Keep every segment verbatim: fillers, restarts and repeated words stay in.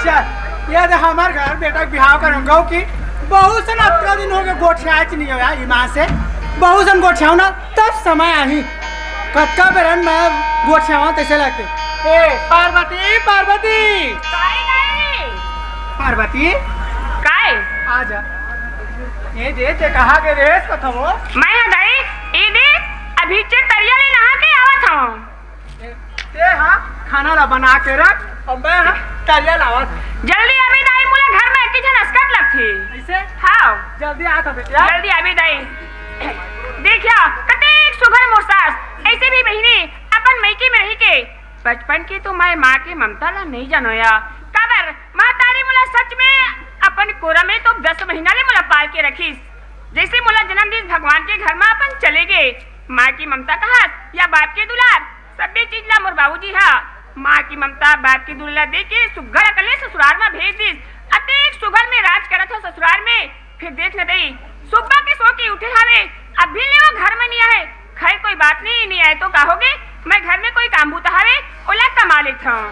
चल, ये दे हमर घर बेटा के बिहाव करहूं कि बहुत सन अतका दिन हो गए गोठियाच नहीं हो यार, ईमान से। बहुत सन गोठियाव ना, तब समय आही। कतका बेरन मैं गोठियावा तैसे लगते। ए, पार्वती, पार्वती। काय, काय? पार्वती। काय? आ जा। ये दे, ते कहाँ के रेस कथवो? मैं हा दाई, ये दे, अभी चे तरिया ले नहा के आवत हूँ। ते हा खाना ला बना के रख और मैं हा तरिया लावत। जल्दी आबे दाई, मोला घर में एक झन असकट लगथे। ऐसे? हाँ। जल्दी आ तो बेटिया। जल्दी आबे दाई। देखिया, कतेक सुघर मोर सास, ऐसे भी बहिनी अपन मइके में रही के। बचपन के तो मैं माँ के ममता ला नहीं जानो या। काबर, महतारी मोला सच में अपन कोरा में तो दस महीना ले मोला पाल के रखिस। जैसे मोला जन्म दिस भगवान के घर में अपन चले गए। माँ की ममता कहस या बाप के दुलार, सब्बे चीज ला मोर बाबूजी हा माँ की ममता, बाप की दुलला दे के सुग्घर अकले ससुरार मा भेज दिस। अतेक सुघर में राज करत हो ससुरार में, फिर देख न दई, सुबह के सो के उठे हावे, अभी ले वो घर में नहीं आए। खैर, कोई बात नहीं, नहीं आए तो का होगे, मैं घर में कोई काम बूता हावे, ओला कमा लेत हूँ।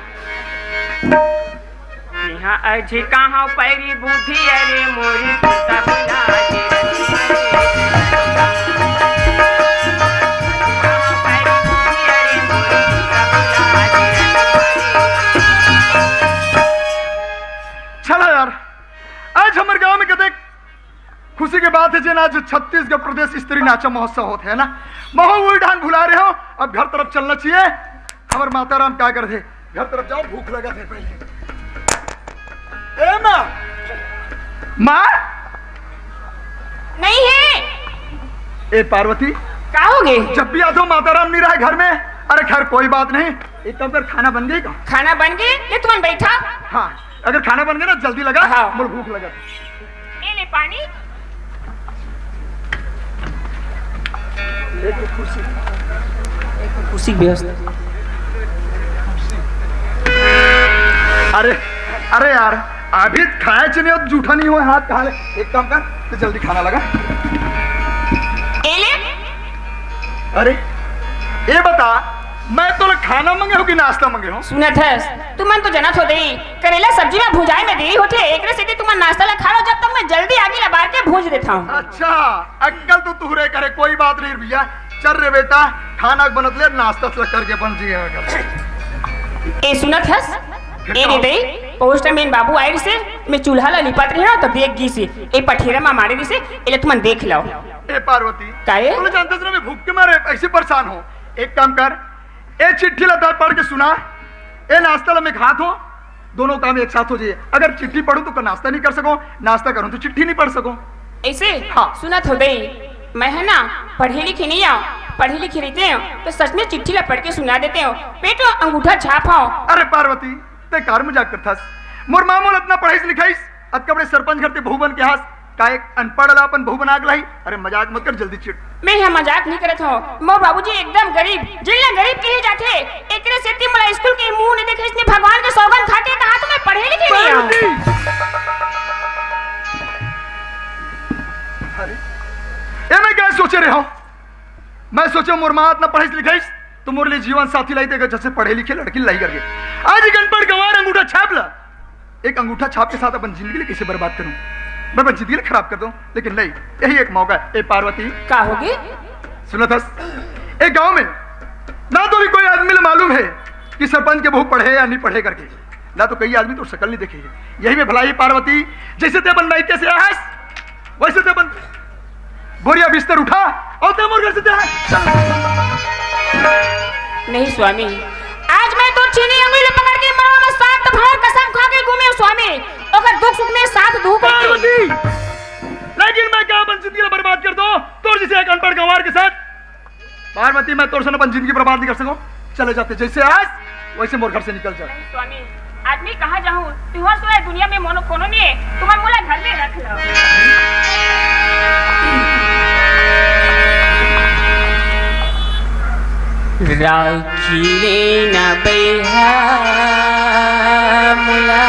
यहाँ अझी कहाँ पैरी बुद्धि, अरे मोरी सीता बुला के रखी। चला यार, आज हमर गांव में कते खुशी के बात है जे ना, जो छत्तीसगढ़ प्रदेश स्त्री नाचा महोत्सव होत है ना, महू वही ढांग भुला रहे हो। अब घर तरफ चलना चाहिए। हमर माता राम क्या करथे, घर तरफ जाओ, भूख लगा थे पहले। ए माँ, माँ, नहीं है। ए पार्वती, का होगे? जब भी आथो माता राम नहीं रहे घर में। अरे खैर कोई बात नहीं, एक काम कर, खाना बन गई का? खाना बन गई, ले तुमन बैठा। हाँ, अगर खाना बन गया ना जल्दी लगा, हाँ। मोर भूख लगा। ए ले पानी। एक कुर्सी, एक कुर्सी व्यवस्था। अरे, अरे यार, अभी खाए च नहीं हो, जूठा नहीं हो, हाथ कहाँ ले? एक काम कर, तो जल्दी खाना लगा। ए ले। अरे, ये बता, मैं तो खाना मांगे हो कि नाश्ता मांगे हो? सुनत हस, तुमन तो जनत हो दई, करेला सब्जी ला भुजाए में देरी होथे, एकरे सेती तुमन नाश्ता ला खा लो, जब तक मैं जल्दी आगी ला बार के भूंज देता हूँ। अच्छा, अक्कल तो तुहरे करे, कोई बात नहीं भैया। चल रे बेटा, खाना बनत ले, नाश्ता से करके बन जी। ए सुनत हस, ए रे दई, पोस्टमैन बाबू आए रिसे, मैं चूल्हा ला लिपत रहे हो तो देख गिसे, ए पठेरा मा मारे रिसे, एले तुमन देख लो। ए पार्वती, काहे? तू जानत हस ना मैं भूख के मारे ऐसे परेशान हो। एक काम कर, ए चिट्ठी ला तैं पढ़ के सुना, ए नाश्ता ला मैं खात हो, दोनों काम एक साथ हो जाए। अगर चिट्ठी पढ़ूं तो नाश्ता नहीं कर सको, नाश्ता करूं तो चिट्ठी नहीं पढ़ सको। ऐसे? हाँ। सुनत हो दई, मैं है ना पढ़े लिखे नहीं आऊं, पढ़े लिखे रहते हो तो सच में चिट्ठी ला पढ़ के सुना देते हो, पेटो अंगूठा छाप हो। अरे पार्वती, तैं कार मजाक करथस? मोर माँ मोला अतना पढ़ाईस लिखाईस, अतका बड़े सरपंच घर ते बहू बन के हास, का एक अनपढ़ ला अपन बहू बना के लाई? अरे मजाक मत कर, जल्दी चिट। मैं यहाँ मजाक नहीं करत हूँ। मोर बाबूजी एकदम गरीब, जिनला गरीब कहे जाथे, एकरे सेती मोला स्कूल के मुंह नहीं देखे, इसने भगवान के सौगंध खा के कहा तुम्हें पढ़े लिखे नहीं आओ। अरे, ए मैं क्या सोचे रहे हो? मैं सोचे मोर माँ इतना पढ़ाईस लिखाईस, तो मोर लिए जीवन साथी लाई देगा, जैसे पढ़े लिखे लड़की लाई करके। आज एक अनपढ़ गंवार अंगूठा छाप ला, एक अंगूठा छाप के साथ अपन जिंदगी ले कैसे बर्बाद करूं? मैं अपन जिंदगी ले खराब कर दूं, लेकिन नहीं, यही एक मौका है। ए पार्वती। का होगे? सुनत हस, एक गांव में ना तो भी कोई आदमी ले मालूम है कि सरपंच के बहू पढ़े या नहीं पढ़े करके, ना तो कई आदमी तो शकल नहीं देखे है। यही में भलाई पार्वती, जैसे ते अपन मायके से आहस, वैसे ते अपन बोरिया बिस्तर उठा और ते मोर घर से ते। नहीं स्वामी, आज मैं तो छीनी अंगुली पकड़ के मरवा में सात भर कसम खा के घूमे स्वामी, ओकर दुख सुख में साथ दूं करके। पार्वती, लेकिन मैं क्या अपन जिंदगी ला बर्बाद कर दो तोर जैसे एक अनपढ़ गंवार के साथ? पार्वती, मैं तोर सन अपन जिंदगी बर्बाद नहीं कर सकूं। चले जाते जैसे आज, वैसे मोर घर से निकल जा। नहीं स्वामी, आदमी कहाँ जाऊं? तुहर सिवाय दुनिया में मोनो कोनो नहीं है। तुमन मोला घर में रख लो। राखी लेना बैहा मुला।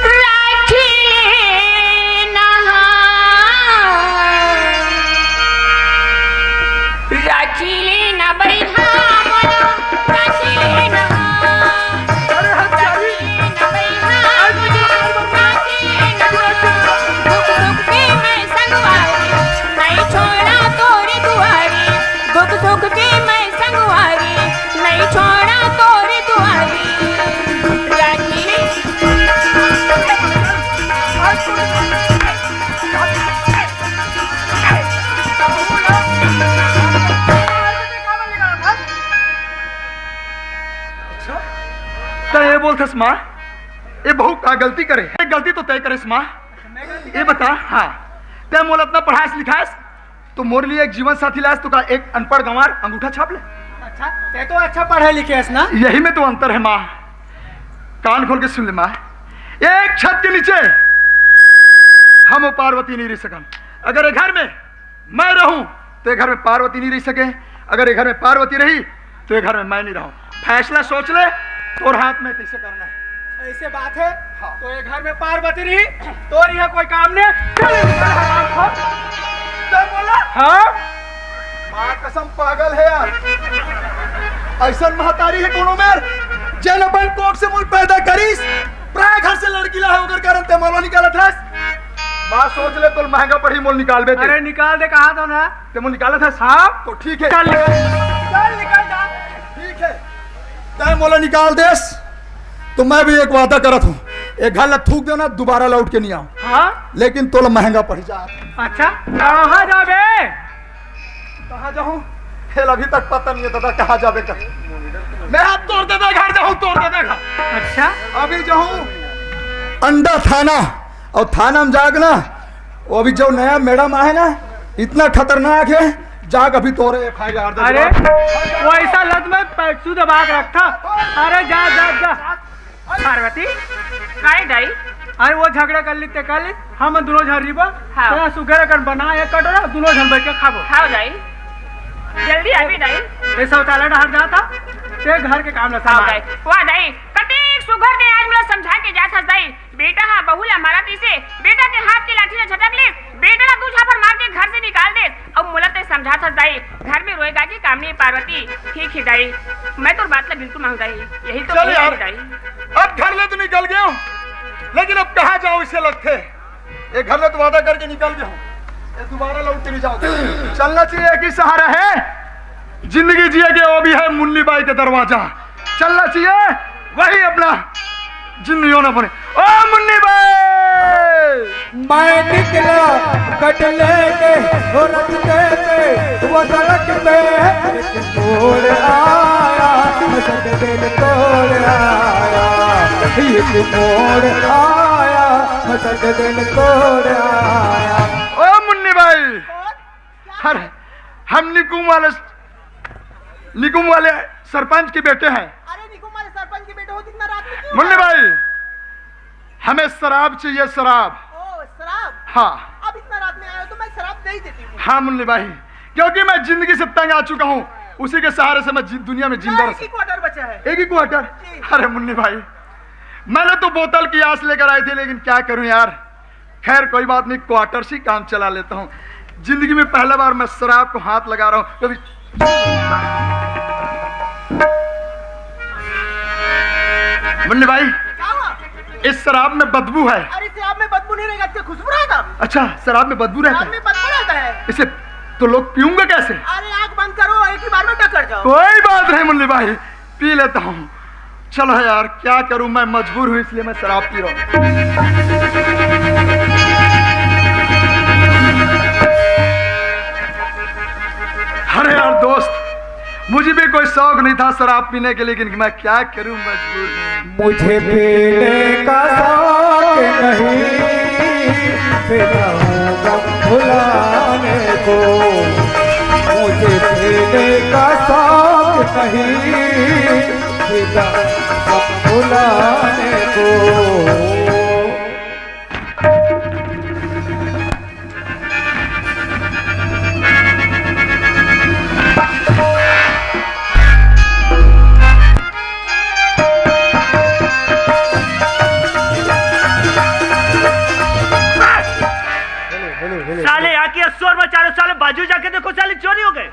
राखी लेना, राखी चीली ना बइहा मोला, राखी ना। अरे हत्यारी। चीली ना बइहा मोला, राखी ना। दुख सुख के मैं संगवारी, नहीं छोड़ा तोरी दुआरी। दुख सुख के मैं संगवारी, नहीं छोड़ा तोरी दुआरी। राखी। त ये बोलथस माँ, ये बहू का गलती करे? ये गलती तो तय करेस माँ। ये बता, हाँ, तै मोला इतना पढ़ाएस लिखाएस, तो मोर लिए एक जीवन साथी लाएस, तो का एक अनपढ़ गंवार अंगूठा छाप ले? अच्छा, तै तो अच्छा पढ़े लिखे हस ना? यही में तो अंतर है माँ। कान खोल के सुन ले माँ, एक छत के नीचे हम अउ पार्वती नहीं रह सकन। अगर ये घर में मैं रहूं तो ये घर में पार्वती नहीं रह सके, अगर ये घर में पार्वती रही तो ये घर में मैं नहीं रहूं। फैसला सोच ले, तोर हाथ में कैसे करना है। ऐसे बात है? हाँ। तो ये घर में पार्वती रही, तोर यहाँ कोई काम नहीं। चल, निकल हरामखोर। क्या बोला? हाँ? माँ कसम पागल है यार। ऐसन महतारी है कोनो मेर, जेन अपन कोख से मोल पैदा करिस, प्राय घर से लड़की ला है, ओकर कारण ते मोला निकालत हस। माँ सोच ले, तोल महंगा पड़ी मोल निकालबे ते। अरे निकाल दे, कहा तो ना। ते मोल निकालत हस? हाँ। तो ठीक है। चल निकल, चल निकल जा। ठीक है, तै मोला निकाल देस, तो मैं भी एक वादा करत हूँ, एक घर ला थूक देना, दोबारा लौट के नहीं आऊँ। हाँ? लेकिन तोला महंगा पड़ जा। अच्छा, कहाँ जाबे? कहाँ जाऊँ? हेल अभी तक पता नहीं है दादा, कहाँ जाबे कर। मैं हाथ तोड़ देता घर जाऊँ, तोड़ देता घर। अच्छा? अभी जाऊँ अंडा थाना, और थाना में जाग ना, वो अभी जो नया मैडम आए ना, इतना खतरनाक है, जाग अभी तोरे एफ आई आर दे अरे, दूंगा। वो ऐसा लत में पैसू दबा के रखा। अरे जा, जा, जा। पार्वती, काय दाई? अरे वो झगड़ा कर ली, ते कर ली, हम दोनों झन रिबो। हाँ। तेरा सुगर अगर बना एक कटोरा, दोनों झन बैठ के खाबो। हाँ दाई, जल्दी आबे दाई। ये शौचालय डहर जाता, ते घर के काम ला हाँ संभाल। दाई, वाह दाई, कतेक सुघर ते आज मोला समझा के जात हस दाई। बेटा हा बहू ला मारत रिहिसे, बेटा के हाथ के लाठी ला झटक लेस, बेटा ला दू झापड़ मार के घर से निकाल देस। अब मोला ते समझात हस दाई, घर में रोए गाय के काम नहीं पार्वती। ठीक है दाई, मैं तोर बात ला बिल्कुल मानूं दाई, यही तो चल यही यार, है दाई। अब घर ले तो निकल गया हूँ, लेकिन अब कहाँ जाऊँ इसे लगथे। ये घर ले तो वादा करके निकल गया हूँ, ये दोबारा लौट के नहीं जाओगे। चलना चाहिए, एक ही सहारा है जिंदगी जिए के, वो भी है मुन्नी बाई के दरवाजा। चलना चाहिए, वही अपना जिंदगी होना पड़े। ओ मुन्नी बाई! मैं निकला कटले के, वो रस्ते पे, वो सड़क पे, एक मोड़ आया, मसक दिल तोड़ आया, एक मोड़ आया, मसक दिल तोड़ आया। ओ मुन्नी बाई, अरे, हम निकुम वाले, निकुम वाले सरपंच के बेटे हैं। अरे, निकुम वाले सरपंच के बेटे हो, इतना रात में क्यों मुन्नी आए? भाई, हमें शराब चाहिए, शराब। ओ, शराब? हाँ। अब इतना रात में आए हो तो मैं शराब दे ही देती हूँ। हाँ मुन्नी भाई, क्योंकि मैं जिंदगी से तंग आ चुका हूँ, उसी के सहारे से मैं जि-, दुनिया में जिंदा रह एक ही सकता। क्वार्टर बचा है। एक ही क्वार्टर? जी। अरे मुन्नी भाई, मैंने तो बोतल की आस लेकर आई थी, लेकिन क्या करूँ यार, खैर कोई बात नहीं, क्वार्टर से ही काम चला लेता हूँ। जिंदगी में पहला बार मैं शराब को हाथ लगा रहा हूँ। कभी मुन्नी भाई, क्या हुआ? इस शराब में बदबू है। अरे शराब में बदबू नहीं रहेगा, इससे खुशबू रहेगा। अच्छा, शराब में बदबू रहता शराब है? में बदबू रहता है। इसे तो लोग पीऊंगा कैसे? अरे आंख बंद करो, एक ही बार में टकर जाओ। कोई बात नहीं मुन्नी भाई, पी लेता हूँ। चलो यार, क्या करूँ, मैं मजबूर हूँ, इसलिए मैं शराब पी रहा हूँ। अरे यार दोस्त, मुझे भी कोई शौक नहीं था शराब पीने के, लेकिन मैं क्या करूँ, मजबूर हूँ। मुझे पीने का शौक नहीं, फिर रहूं गम भुलाने को। मुझे पीने का शौक नहीं, फिर रहूं गम भुलाने को। साले, यहाँ की शोर मचा रहे, साले, बाजू जाके देखो, साले, चोरी हो गए।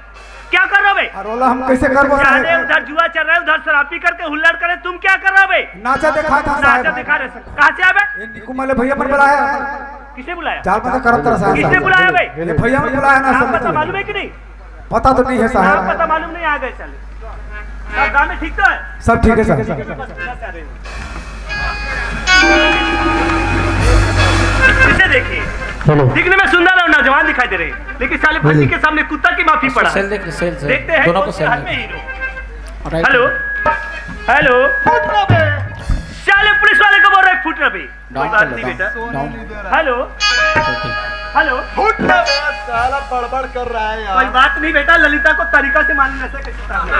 क्या कर रहे हो बे? अरे ओला हम कैसे करबो साहब? जाने उधर जुआ चल रहा है, उधर शराब पी करके हुल्लड़ करे, तुम क्या कर रहे हो बे? नाचा देखा था साहब। नाचा दिखा रहे, कहाँ से आवे? ये निकुम वाले भैया मन बुलाया। किसने बुलाया? चाल पता करत रहा साहब। किसने बुलाया बे? ये भैया मन बुलाया ना नाम सब पता मित्र। मालूम है कि नहीं? पता तो नहीं है नाम साहब। पता मालूम नहीं, आ गए चले। सब गाँव में ठीक तो है? सब ठीक है साहब। इसे देखिए, हेलो। दिखने में सुंदर और नौजवान दिखाई दे रहे हैं, लेकिन साले भट्टी के सामने कुत्ता की माफी पड़ा है। सेल देख, सेल, सेल। देखते हैं दोनों को कौन से सेल हाथ में देख। Hero. Right. Hello, hello. Foot रहा बे। साले पुलिस वाले को बोल रहे फुट रहा बे। कोई डाउन बात कर लो, नहीं बेटा। Down, down. हेलो। ओके। हेलो। फुट रहा बे, साला बड़बड़ कर रहा है यार। कोई बात नहीं बेटा, ललिता को तरीका से मालूम है, ऐसे कैसे सामने।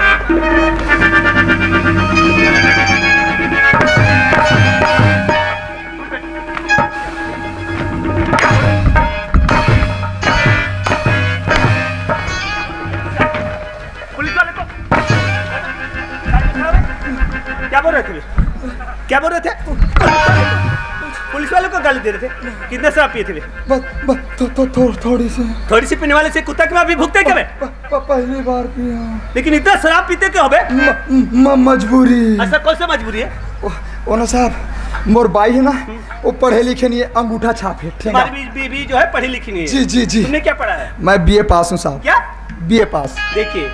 पुलिस वाले को क्या बोल रहे थे? क्या बोल रहे थे? पुलिस वाले को गाली दे रहे थे। कितना शराब पिए थे बे? बस, बस, थो, थो, थो, थोड़ी सी। थोड़ी सी पीने वाले से कुत्ता की माफी भुगते क्या बे? प-, प-, पहली बार पिया। लेकिन इतना शराब पीते क्यों हो बे? म-, म-, मजबूरी। ऐसा कौन सा मजबूरी है? ओ, ओ ना साहब, मोर बाई है ना, वो पढ़े लिखे नहीं है, अंगूठा छाप है, ठीक है? तुम्हारी भी बीवी जो है पढ़ी लिखी नहीं है। जी, जी, जी। तुमने क्या पढ़ा है? मैं बीए पास हूँ साहब। क्या? बीए पास। देखिए,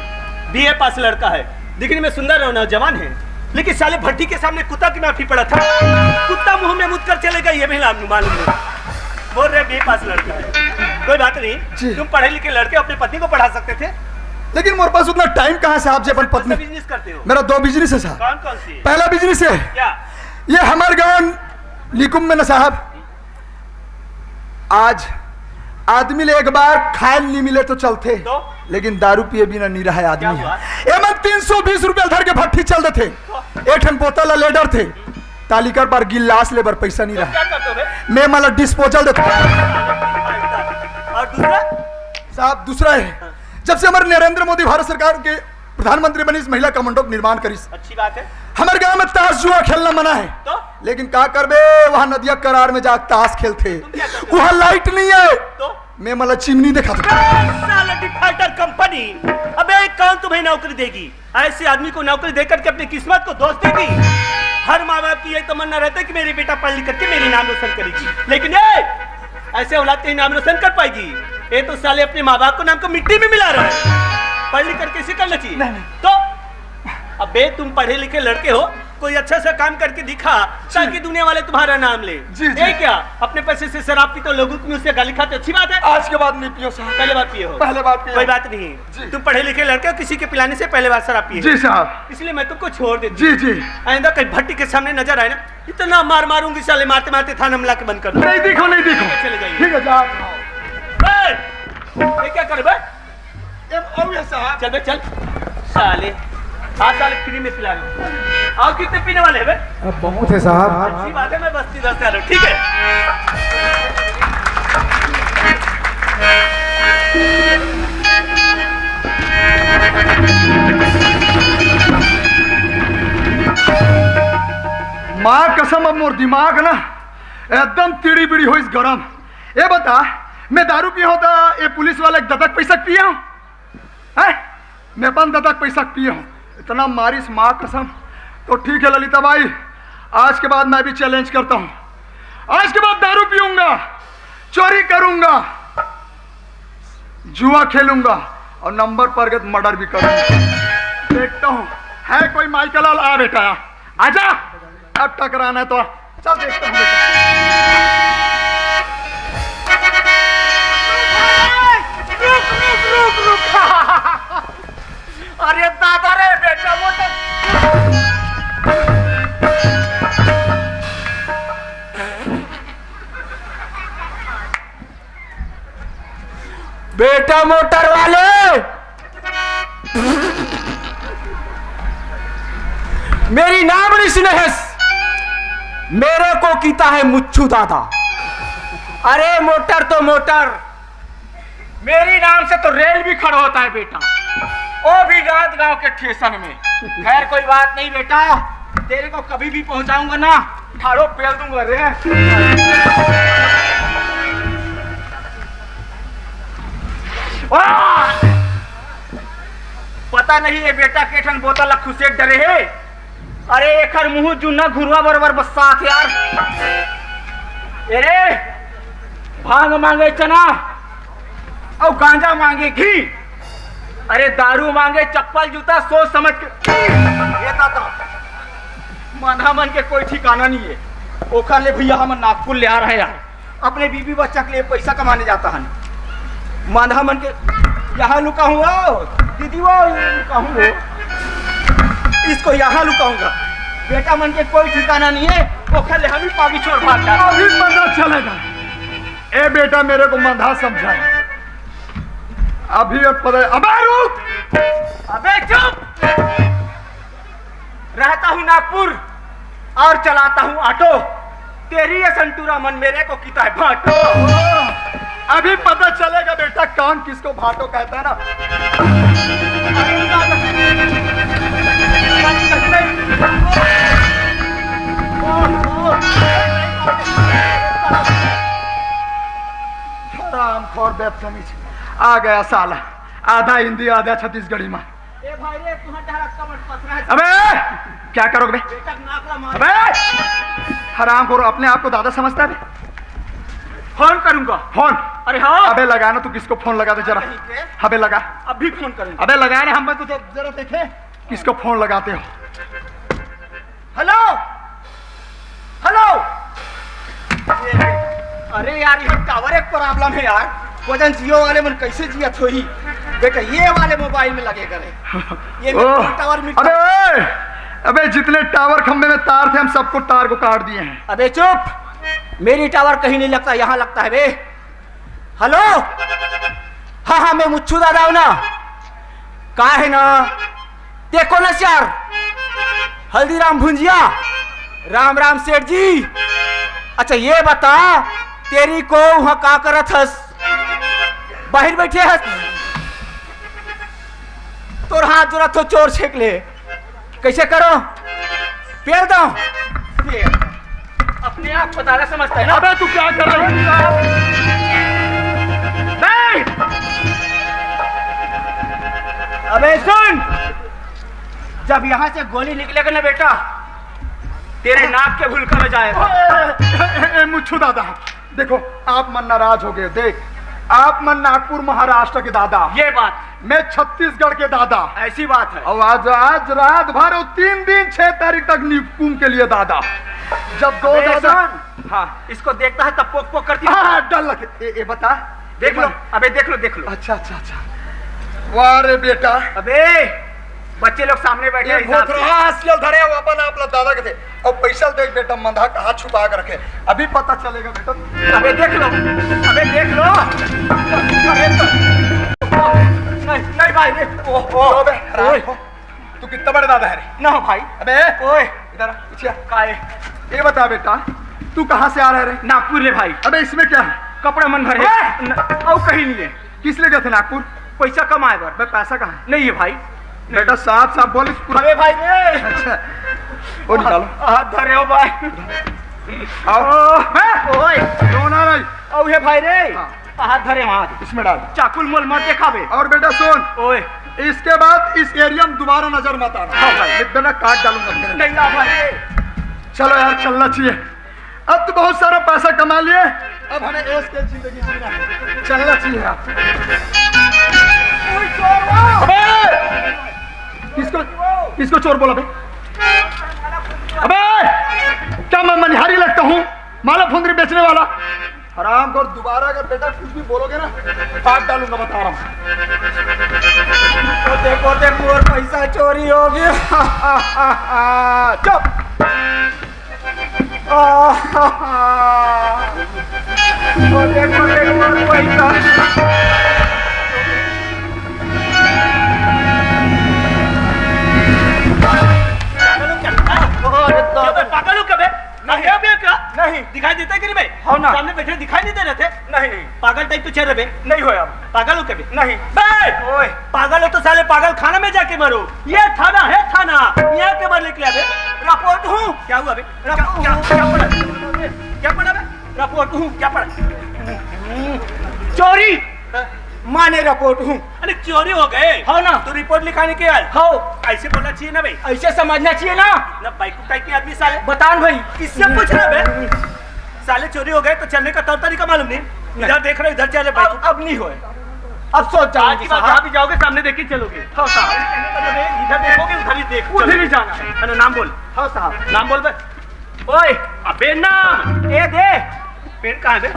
बीए पास लड़का है, दिखने में सुंदर और नौजवान है, लेकिन साले भट्टी के सामने कुत्ता की माफी पड़ा था। कुत्ता मुंह में मुत कर चलेगा, ये भी मालूम, मालूम नहीं। बोल रहे बीए पास लड़का है, कोई बात नहीं। जी। तुम पढ़े लिखे लड़के अपने पत्नी को पढ़ा सकते थे। लेकिन मेरे पास उतना टाइम कहाँ से आप जी अपन कौन सा पत्नी? बिजनेस करते हो? मेरा दो बिजनेस है साहब। कौन कौन सी? पहला बिजनेस है क्या? ये हमारे गांव निकुम में ना साहब, आज आदमी ले एक बार खाए नहीं मिले तो चलते, तो? लेकिन दारू पिए बिना नहीं रहा है आदमी। क्या हुआ? एमन तीन सौ बीस रुपया धर के भट्टी चल देते। तो? एक ठन बोतल ले डर थे, ताली कर बार गिलास ले बर पैसा नहीं तो रहा। क्या करते हो बे? मैं मला डिस्पोजल देता। और दूसरा? साहब, दूसरा है, हाँ। जब से हमारे नरेंद्र मोदी भारत सरकार के प्रधानमंत्री बनिस, महिला कमांडो के निर्माण करिस। अच्छी बात है। हमर गांव में ताश जुआ खेलना मना है। तो? लेकिन का करबे, वहाँ नदिया करार में जाके ताश खेलथे। तुम क्या करते हो? वहाँ लाइट नहीं है। तो? मैं मला चिमनी देखा था। साला डिफॉल्टर कंपनी। अबे कौन तुम्हें नौकरी देगी? ऐसे आदमी को नौकरी देकर के अपनी किस्मत को दोष देगी? हर माँ बाप की यही तमन्ना रहती है कि मेरी बेटा पढ़ लिख करके मेरी नाम रोशन करेगी, लेकिन ये ऐसे औलाद कहीं नाम रोशन कर पाएगी? ये तो साले अपने माँ बाप को नाम को मिट्टी में मिला रहे हैं। पढ़ लिख करके इसे करना चाहिए। नहीं, नहीं। तो अबे तुम पढ़े लिखे लड़के हो, कोई अच्छा सा काम करके दिखा, जी। ताकि दुनिया वाले तुम्हारा नाम ले। जी, जी। ये क्या, अपने पैसे से शराब पीते हो, लोगों को मुंह से गाली खाते हो, अच्छी बात है? आज के बाद नहीं पियो साहब। पहले बात पिए हो? पहले बात पिए। कोई बात नहीं। जी। तुम पढ़े लिखे लड़के हो, किसी के पिलाने से पहले बार शराब पिए हो। जी साहब। इसलिए मैं तुमको छोड़ देती हूँ। जी, जी। आइंदा कहीं भट्टी के सामने नजर आए ना, इतना मार मारूंगी साले, मारते मारते थाना में लाके बंद कर दूँ। नहीं दिखो, नहीं दिखो। चले जाइए। ठीक है, जाओ। ए, ये क्या करे बे? ए, और ये साहब। चल बे, चल। साले, आज साले फ्री में पिला रहे हो। और कितने पीने वाले हैं बे? अब बहुत है साहब। अच्छी बात है, मैं बस्ती दस कर रहा हूँ, ठीक है? माँ कसम, अब मोर दिमाग ना एकदम तिड़ी बिड़ी होइस गरम। ए बता, मैं दारू पिए हों त ए पुलिस वाला के दतक पैसा पिए हों? हैं? मैं अपन दतक पैसा पिए हों? इतना मारिस माँ कसम। तो ठीक है ललिता बाई, आज के बाद मैं भी चैलेंज करता हूँ। आज के बाद दारू पीऊंगा, चोरी करूंगा, जुआ खेलूंगा और नंबर पर गए तो मर्डर भी करूंगा। देखता हूँ है कोई माइकल लाल। आ बेटा, आजा। अब टकराना है तो चल देखता हूँ बेटा। रुक, रुक, रुक, रुक। अरे दादा रे, बेटा मोटर। बेटा मोटर वाले, मेरी नाम ऋषि नहेश, मेरे को कीता है मुच्छू दादा। अरे मोटर तो मोटर, मेरी नाम से तो रेल भी खड़ा होता है बेटा, वो भी राजगांव के स्टेशन में। खैर कोई बात नहीं बेटा, तेरे को कभी भी पहुंचाऊंगा ना, ठाड़ो पेल दूंगा रे। आ! पता नहीं ये बेटा के ठन बोतल ला खुसेट डरे हे। अरे एकर मुंह जुन्ना घुरुवा बरोबर बस्सात हे यार। ए रे, भांग मांगे चना अउ गांजा मांगे घी, अरे दारू मांगे चप्पल जूता, सोच समझ के। ये दादा, मंधा मन के कोई ठिकाना नहीं है। ओखर ले भैया हमन नागपुर ले आ रहे हैं यार। अपने बीबी बच्चा के लिए पैसा कमाने जाता है। मांधा मन के यहाँ लुका हूँ वो, दीदी वो, ये लुका हूँ वो। इसको यहाँ लुकाऊंगा। बेटा मन के कोई ठिकाना नहीं है, ओखर ले हम ही पागी छोड़ भाग जाता। अभी पता चलेगा। ए बेटा, मेरे को मंधा समझा है। अभी अब पता, अबे रुक! अबे चुप! रहता हूँ नागपुर और चलाता हूँ ऑटो। तेरी ये संटूरा मन मेरे को किता है भाटो। अभी पता चलेगा बेटा, कौन किसको भाटो कहता है ना। हरामखोर बदतमीज, आ गया साला, आधा हिंदी आधा छत्तीसगढ़ी में। ए भाई रे, तुम्हारा डहर अक्का मत पसरा है। अबे, क्या करोगे बे? बेटा के नाक ला मार। अबे, हरामखोर, अपने आप को दादा समझता है बे? फोन करूंगा। फोन? अरे हाँ। अबे लगा ना, तू किसको फोन लगा दे जरा। नहीं के? अबे लगा। अभी फोन करूंगा। अबे लगा ना, हम तो जरा देखे किसको फोन लगाते हो। Hello, hello. अरे यार, ये टावर एक प्रॉब्लम है यार। वजन जियो वाले मन कैसे जियत होही? बेटा, ये वाले मोबाइल में लगे करे। ये ओह, टावर मिल अबे, अबे, जितने टावर खंभे में तार थे, हम सबको तार को काट दिए हैं। अबे चुप, मेरी टावर कहीं नहीं लगता, यहाँ लगता है बे। हेलो, हाँ हाँ, मैं मुच्छू दादा हूँ ना। का है ना, देखो ना यार, हल्दीराम भुंजिया। राम राम सेठ जी। अच्छा ये बता, तेरी को वहाँ का करत हस? बाहर बैठे हस? तोर हाथ जोड़ा तो चोर छेक ले। कैसे करो? पेल दो। ये अपने आप को दादा समझता है ना? अबे तू क्या कर रहा है? नहीं! अबे सुन, जब यहाँ से गोली निकलेगा ना बेटा, तेरे नाक के भुलका में जाएगा। ए, ए, ए, मुच्छू दादा, देखो, आप मन नाराज हो गए। देख, आप मन नागपुर महाराष्ट्र के दादा, ये बात। मैं छत्तीसगढ़ के दादा। ऐसी बात है। और आज, आज रात भर और तीन दिन, छह तारीख तक निकुंभ के लिए दादा। जब दो अबे दादा सुन, हाँ। इसको देखता है तब पोक पोक करती है। हाँ, डर लगे। ए, ए, बता। देख लो, अबे देख लो, देख लो। अच्छा, अच्छा, अच्छा। वाह रे बेटा। अबे बच्चे लोग सामने बैठे ये हैं, हिसाब से। भोथरा आजकल धरे हो अपन आप लोग दादा के थे। और पैसा देख बेटा, मंधा कहाँ छुपा के रखे, अभी पता चलेगा बेटा। अबे देख लो, अबे देख लो। अबे तो, नहीं, नहीं भाई रे। ओ, ओ, अबे, ओए। तू कितना बड़े दादा है रे? ना भाई। अबे, ओए। इधर आ, पीछे आ। काहे? ये बता बेटा, तू कहाँ से आ रहा है रे? नागपुर रे भाई। अबे, इसमें क्या है? कपड़ा मन भरे। ओए! न-, और कहीं नहीं है। किस लिए गए थे नागपुर? पैसा कमाए बर। बे, पैसा कहाँ है? नहीं है भाई। बेटा, साफ साफ बोल, इस पूरा अबे भाई रे। अच्छा, वो निकालो। हाथ धरे हो भाई। आओ। ओ। बे, ओए। रोना नहीं। और ये भाई रे। हाँ। हाथ धरे वहां। इसमें डाल। चाकुल मोल मत देखावे। और बेटा सुन, ओए। इसके बाद इस एरिया में दोबारा नजर मत आना। हाँ भाई। नहीं तो ना काट डालूंगा तेरे। नहीं ना भाई। चलो यार, चलना चाहिए। अब तो बहुत सारा पैसा कमा लिए, अब हमें ऐश के जिंदगी जीना है। चलना चाहिए यार। अबे! किसको, किसको चोर बोला बे? अबे! क्या मैं मनिहारी लगता हूँ? माला फुंदरी बेचने वाला? हराम कर, दोबारा अगर बेटा कुछ भी बोलोगे ना, काट डालूंगा, बता रहा हूँ। देखो, देखो, और पैसा चोरी हो गया। चुप। देखो, देखो, और पैसा। पागल हो क्या बे? नहीं। क्या बे, क्या? नहीं। दिखाई देता है कि नहीं बे? हो ना। सामने बैठे दिखाई नहीं दे रहे थे? नहीं, नहीं। पागल टाइप तो चल रहे बे। नहीं होया। पागल हो क्या बे? नहीं। बे! ओए। पागल हो तो साले पागल खाना में जाके मरो। ये थाना है थाना। यहाँ के बाहर निकले बे। रिपोर्ट हूँ। क्या हुआ बे? क्या, क्या, क्या पढ़ा? क्या पढ़ा बे? रिपोर्ट हूँ। क्या पढ़ा? चोरी। हाँ। माने रिपोर्ट हूँ। अरे, चोरी हो गए? हाँ ना। तो रिपोर्ट लिखाने के यार। हाँ। ऐसे बोलना चाहिए ना भाई। ऐसे समझना चाहिए ना। ना, बेवकूफ टाइप के आदमी साले। बतान भाई। किससे पूछ रहा बे? साले, चोरी हो गए तो चलने का तौर तरीका मालूम नहीं। नहीं। इधर देख रहे, इधर चले भाई। अब, अब नहीं होए। अब सोच जाओ आज की बात, साहब। जहाँ भी जाओगे, सामने देख के चलोगे। हाँ साहब। कहने का मतलब है, इधर देखोगे, उधर ही देखो। उधर ही जाना है। अरे, नाम बोल। हाँ साहब। नाम बोल बे। ओए। अबे, नाम। ए दे। पेन कहाँ है बे?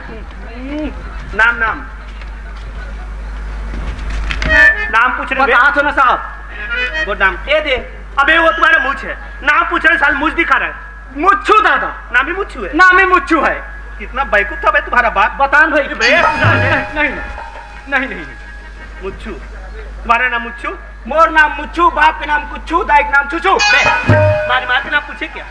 नाम, नाम। नाम पूछ रहे बे? बता तो ना साहब। वो नाम। ए दे। अबे, वो तुम्हारा मुछ है। नाम पूछ रहे, साल मुछ दिखा रहा है। मुच्छू दादा। नाम ही मुच्छू है। नाम ही मुच्छू है। कितना बेवकूफ था बे तुम्हारा बाप। बतान भाई। बे, नहीं, नहीं, नहीं, नहीं, नहीं। मुच्छू। तुम्हारा नाम मुच्छू? मोर नाम मुच्छू, बाप के नाम कुच्छू, दाई के नाम छुछू। बे, मारी माँ के नाम पूछे क्या?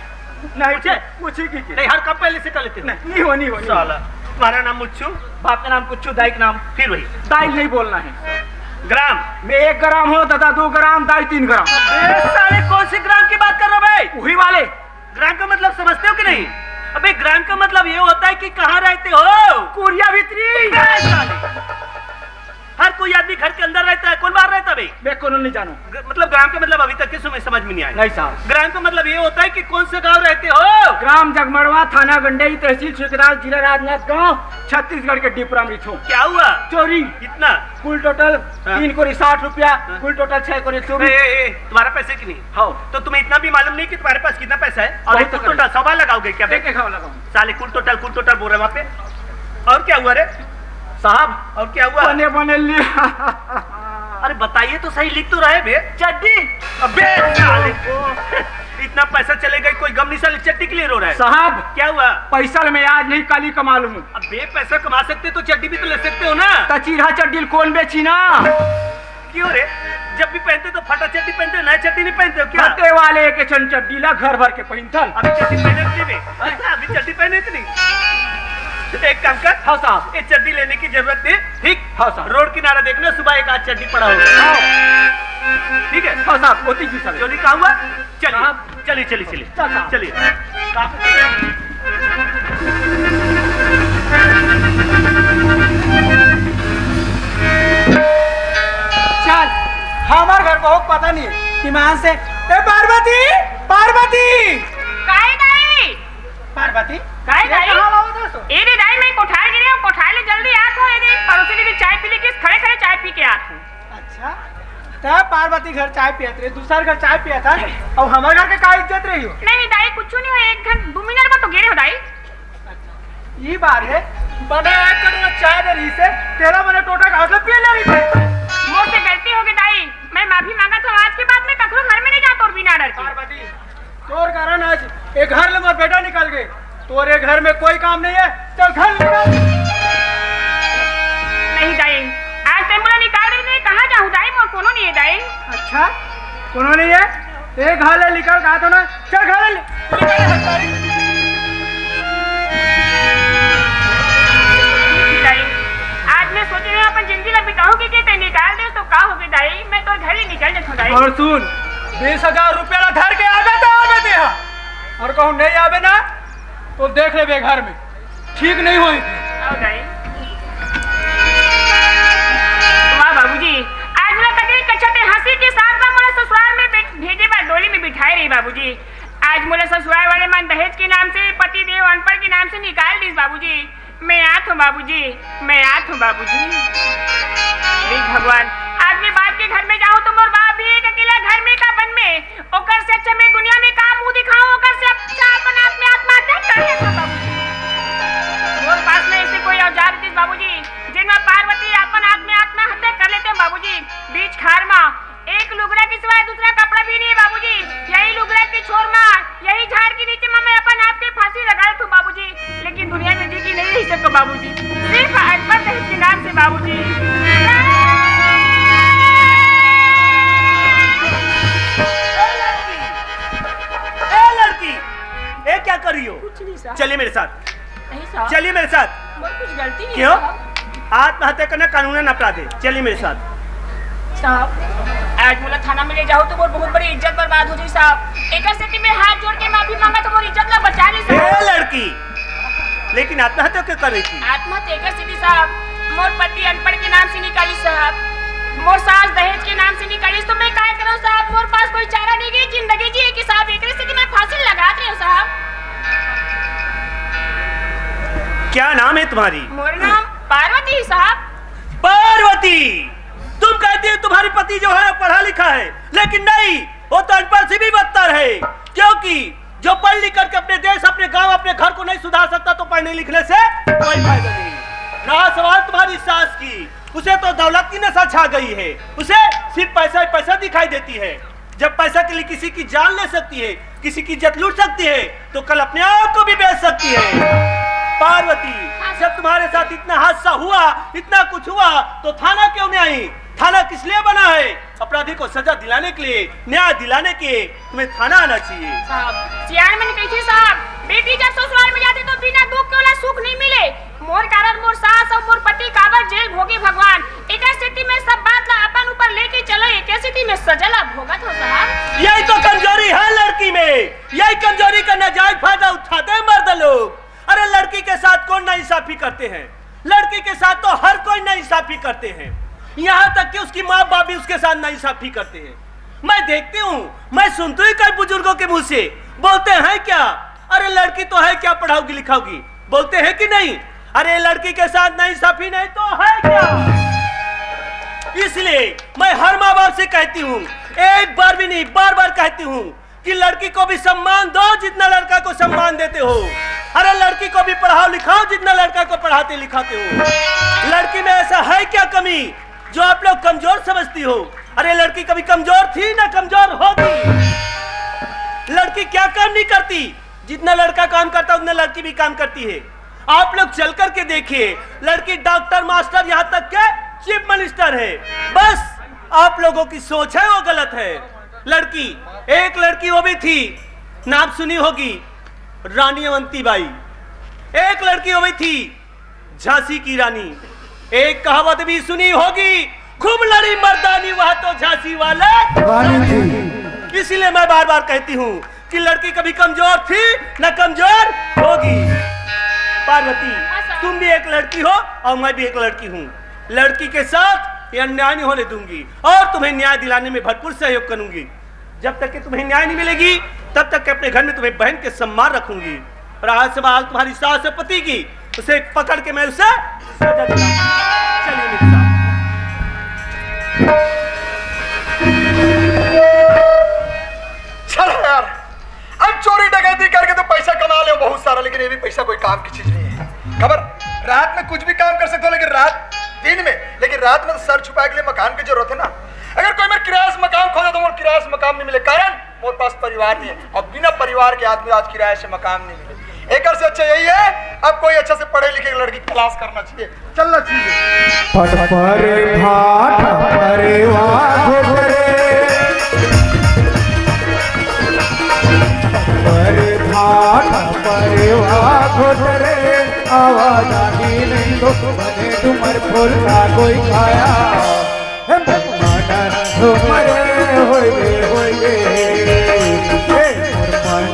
नहीं, पूछे? पूछे की, की? नहीं, हर काम पहले से कर लेते हो। नहीं, नहीं हो, नहीं हो, नहीं हो। साला, तुम्हारा नाम मुच्छू? बाप का नाम कुच्छू, दाई का नाम? फिर वही। दाई नहीं बोलना है। ग्राम? मैं एक ग्राम हो दादा, दो ग्राम, दाई तीन ग्राम। बे साले, कौन से ग्राम की बात कर रहे हो बे? वही वाले। ग्राम का मतलब समझते हो कि नहीं? अबे, ग्राम का मतलब ये होता है कि कहाँ रहते हो। कुरिया भितरी। बे साले, हर कोई आदमी घर के अंदर रहता है, कौन बाहर रहता है बे? मैं कोनो नहीं जानू। ग-, मतलब, ग्राम का मतलब अभी तक के समय समझ में नहीं आया। नहीं साहब। ग्राम का मतलब ये होता है कि कौन से गांव रहते हो? ग्राम जगमड़वा, थाना गंडई, तहसील सुखदास, जिला राजनांदगांव, छत्तीसगढ़ के डिपरा में रिथो। क्या हुआ? चोरी। कितना? कुल टोटल हाँ। तीन कोरी साठ रुपया, हाँ। कुल टोटल छह कोरी एक सौ बीस। ए, ए, ए, तुम्हारा पैसे की नहीं? हाँ। तो तुम्हें इतना भी मालूम नहीं कि तुम्हारे पास कितना पैसा है? और बहुत कुल टोटल सवा लगाओगे क्या बे? एक, एक, हाँ, लगाऊंगा। साले, कुल टोटल, कुल टोटल बोल रहे वहाँ पे। और क्या हुआ रे? साहब, और क्या हुआ? बने, बने लिया। अरे बताइए तो सही, लिख तो रहे बे। चड्डी। अबे साले, इतना पैसा चले गए, कोई गम नहीं साले, चड्डी के लिए रो रहा है। साहब, क्या हुआ? पैसा मैं आज नहीं, काली कमा लूँ। अबे, पैसा कमा सकते तो चड्डी भी तो ले सकते हो ना। तो चिरहा चड्डी कौन बेची ना? क्यों रे? जब भी पहनते तो फटा चड्डी पहनते हो, नया चड्डी नहीं पहनते हो क्या? फटे वाले एक छन चड्डी ला घर भर के पहिनथन। अभी चड्डी पहने इतनी में? अच्छा, अभी चड्डी पहने इतनी? एक काम कर। हाँ साहब। ये चड्डी लेने की जरूरत नहीं, ठीक? हाँ साहब। रोड किनारा देखना, सुबह एक आध चड्डी पड़ा होगा। हाँ। ठीक है? हाँ साहब, होती जी साहब। चोरी कहाँ हुआ? चलिए, साहब। चलिए, चलिए, चलिए। चल साहब। चलिए। चल, हमार घर बहुत पता नहीं है। ईमान से, ए पार्वती, पार्वती। काय दाई? पार्वती, काय ये दाई? कहाँ लाओ दोस्तों? ए रे दाई, मैं कोठार गिरे हूँ, कोठार ले जल्दी आत हो। ए रे, पड़ोसी ने भी चाय पी ली, किस खड़े खड़े चाय पी के आत हूँ। अच्छा, त पार्वती घर चाय पियत रहे, दूसर घर चाय पियत है, अउ हमर घर के का इज्जत रही हो? नहीं दाई, कुछ नहीं हो, एक घंटा दो मिनट में तो गिरे हो दाई। अच्छा, ई बात है, बने एक कटोरा चाय दे रही से, तेरा मने टोटा घास ले पिए ले रही थे। मोर से गलती हो गई दाई, मैं माफी मांगत हूँ, आज के बाद मैं कखरो घर में नहीं जात और बिना डर के। पार्वती, तोर कारण आज ए घर ले मोर बेटा निकल गए। तोरे घर में कोई काम नहीं है, चल घर निकल। नहीं दाई, आज ते मोला निकाल रही नहीं, कहाँ जाऊँ दाई, मोर कोनो नहीं है दाई। अच्छा, कोनो नहीं है? ए घर ले निकल कहा था ना, चल घर ले निकल। दाई, आज मैं सोच रही हूँ अपन जिंदगी ला बिताऊँ कि ते निकाल दे तो का हो गई दाई, मैं तो घर ही निकल जाऊँ दाई। और सुन, बीस हजार रुपया ला धर के आवे तो आवे दे हा। और कहूँ नहीं आवे ना, तो देख लेबे घर में, ठीक नहीं होई। आओ दाई। वाह बाबूजी, आज मैं कतरी कच्छा ते हंसी के साथ बा मोला ससुराल में बे-, भेजे बा, डोली में बिठाए रही बाबूजी। आज मोला ससुराल वाले मन दहेज के नाम से, पति देव अनपढ़ के नाम से निकाल दीस बाबूजी। मैं आत हूँ बाबूजी, मैं आत हूँ बाबूजी। हे भगवान, आज मैं बाप के घर में जाऊँ तो मोर बाप भी एक अकेला घर में का बन में, ओकर से अच्छा मैं दुनिया में का मुंह दिखाऊं, ओकर से अच्छा अपन आप में आत्महत्या कर लेता बाबूजी। मोर पास में ऐसे कोई औजार रहितिस बाबूजी, जेन में पार्वती अपन आप में आत्महत्या कर लेते बाबूजी। बीच खार में एक लुगरा के सिवाय दूसरा कपड़ा भी नहीं है बाबूजी। यही लुगरा के छोर में, यही झाड़ के नीचे में मैं अपन आप के फांसी लगा लेता हूँ बाबूजी। लेकिन दुनिया में जी की नहीं रह सको बाबूजी, सिर्फ अनपढ़ दहेज के नाम से बाबूजी। ए लड़की, ए लड़की, ए क्या कर रही हो? कुछ नहीं साहब। चलिए मेरे साथ। नहीं साहब। चलिए मेरे साथ। मोर कुछ गलती नहीं क्यों? साहब। आत्महत्या करना कानूनन अपराध है। चलिए मेरे साथ। साहब, आज मोला थाना में ले जाओ तो मोर बहुत बड़ी इज्जत बर्बाद हो जाई साहब। एकर सेती मैं हाथ जोड़ के माफी मांगा तो मोर इज्जत ला बचा ली ए साहब। लड़की, लेकिन आत्महत्या क्यों कर रही थी? आत्महत्या एकर सेती साहब, मोर पति अनपढ़ के नाम से निकाली साहब, मोर सास दहेज के नाम से निकाली, तो मैं काय करूं साहब? मोर पास कोई चारा नहीं गई जिंदगी जी कि साहब, एकरे सेती मैं फांसी लगात रही हूं साहब। क्या नाम है तुम्हारी? मोर नाम पार्वती साहब। पार्वती, तुम कहती है तुम्हारे पति जो है पढ़ा लिखा है, लेकिन नहीं, वो तो अनपढ़ से भी बदतर है, क्योंकि जो पढ़ लिख करके अपने देश, अपने गांव, अपने घर को नहीं सुधार सकता, तो पढ़ने लिखने से कोई फायदा नहीं। रहा सवाल तुम्हारी सास की, उसे तो दौलत की नशा छा गई है, उसे सिर्फ पैसा ही पैसा दिखाई देती है। जब पैसा के लिए किसी की जान ले सकती है, किसी की इज्जत लूट सकती है, तो कल अपने आप को भी बेच सकती है। पार्वती, जब तुम्हारे साथ इतना हादसा हुआ, इतना कुछ हुआ, तो थाना क्यों नहीं आई? थाना किस लिए बना है? अपराधी को सजा दिलाने के लिए, न्याय दिलाने के लिए तुम्हें थाना आना चाहिए। साहब, सियान मन कहिथे साहब, बेटी जब ससुराल में जाथे तो बिना दुख के ओला सुख नहीं मिले। मोर कारण मोर सास अउ मोर पति काबर जेल भोगे भगवान। एकर सेती मैं सब बात ला अपन ऊपर लेके चलो, एकर सेती मैं सजा ला भोगत हो साहब। यही तो कमजोरी है लड़की में, यही कमजोरी का नाजायज फायदा उठाते हैं मर्द लोग। अरे लड़की के साथ कौन नाइंसाफी करते हैं? लड़की के साथ तो हर कोई नाइंसाफी करते हैं, यहाँ तक कि उसकी माँ बाप भी उसके साथ नाइंसाफी करते हैं। मैं देखती हूँ, मैं सुनती हूँ कई बुजुर्गों के मुंह से, बोलते हैं क्या, अरे लड़की तो है क्या, पढ़ाओगी लिखाओगी, बोलते हैं कि नहीं? अरे लड़की के साथ नाइंसाफी नहीं तो है क्या? इसलिए मैं हर माँ बाप से कहती हूँ, एक बार भी नहीं, बार बार कहती हूँ कि लड़की को भी सम्मान दो जितना लड़का को सम्मान देते हो। अरे लड़की को भी पढ़ाओ लिखाओ जितना लड़का को पढ़ाते लिखाते हो। लड़की में ऐसा है क्या कमी जो आप लोग कमजोर समझती हो? अरे लड़की कभी कमजोर थी ना कमजोर होगी। लड़की क्या काम नहीं करती, जितना लड़का काम करता है उतना लड़की भी काम करती है। आप लोग चल करके देखिए, लड़की डॉक्टर मास्टर यहाँ तक के चीफ मिनिस्टर है। बस आप लोगों की सोच है वो गलत है। लड़की, एक लड़की वो भी थी, नाम सुनी होगी, रानी अवंती बाई। एक लड़की वो भी थी, झांसी की रानी। एक कहावत भी सुनी होगी, खूब लड़ी मर्दानी वह तो झांसी वाले रानी थी। इसीलिए मैं बार बार कहती हूँ कि लड़की कभी कमजोर थी न कमजोर होगी। पार्वती, तुम भी एक लड़की हो और मैं भी एक लड़की हूँ। लड़की के साथ ये अन्याय नहीं होने दूंगी और तुम्हें न्याय दिलाने में भरपूर सहयोग करूंगी। जब तक कि तुम्हें न्याय नहीं मिलेगी, तब तक के अपने घर में तुम्हें बहन के सम्मान रखूंगी। और आज से बाहर तुम्हारी सास है पति की, उसे पकड़ के मैं उसे सजा दूंगी। चलिए मेरे साथ। चलो यार, अब चोरी डकैती करके तो पैसा कमा ले बहुत सारा, लेकिन ये भी पैसा कोई काम की चीज नहीं है। खबर, रात में कुछ भी काम कर सकते हो, लेकिन रात, दिन में, लेकिन रात में तो सर छुपाए के लिए मकान की जरूरत है ना। अगर कोई मेरे किराए से मकान खोजे तो मोर किराए से मकान नहीं मिले, कारण मोर पास परिवार नहीं है, और बिना परिवार के आदमी आज किराए से मकान नहीं मिले। एक से अच्छा यही है, अब कोई अच्छा से पढ़े लिखे लड़की की तलाश करना चाहिए। चलना चाहिए। फट पर भाट परेवा घोटरे। पर भाट परेवा घोटरे। आवाज आही नहीं तो बने डुमर फुल का कोई खाया। हे मन झुमरे होए रे, होए रे। हे मन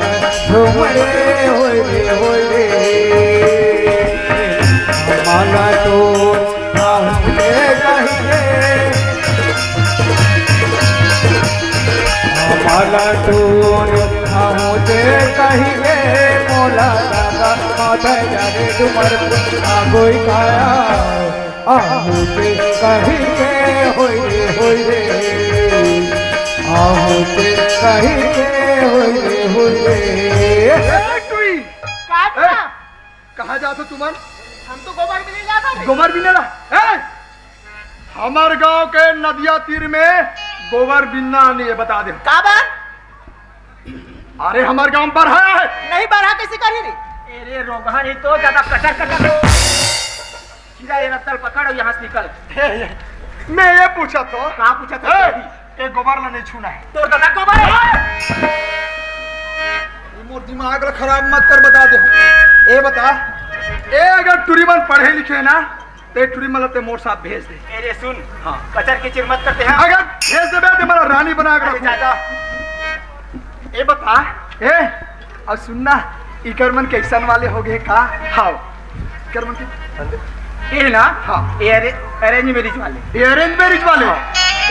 झुमरे होए रे, होए रे। माला तो ना होए कहिए। माला तो ना होए कहिए। मोला दादा माता जाने डुमर ना कोई खाया। आहू के कही के होए रे, होए रे। आहू के कही के होए रे, होए रे। ए, टुई। का ए, बा? कहाँ जात हो तुमन? हम तो गोबर बिने जात हन। गोबर बिने ला? ए, हमर गांव के नदिया तीर में गोबर बिनना नहीं है, बता दे। का बा? अरे, हमर गांव में बरहा है। नहीं, बरहा कैसे करी रे? अरे, रोगहा नहीं तो ज्यादा कटर कटर। सीधा ये रत्तल पकड़ और यहाँ से निकल। हे, हे, मैं ये पूछा तो। कहाँ पूछा था? हे, ये गोबर ला नहीं छूना है। तोर दादा गोबर है। ये मोर दिमाग ला खराब मत कर, बता दे। ये बता, ये अगर टुरी मन पढ़े लिखे ना, ते टुरी मन ला ते मोर साथ भेज दे। अरे सुन, हाँ। कचर किचिर मत करते हैं। अगर भेज देबे ते मोला रानी बना के अरे रखूं। दादा। ये बता, ए, अब सुन ना, इकर मन कैसन वाले हो गए का? हाव। इकर मन के ये ना? हाँ। ये अरे-, arrange marriage वाले। ये arrange marriage वाले? हाँ।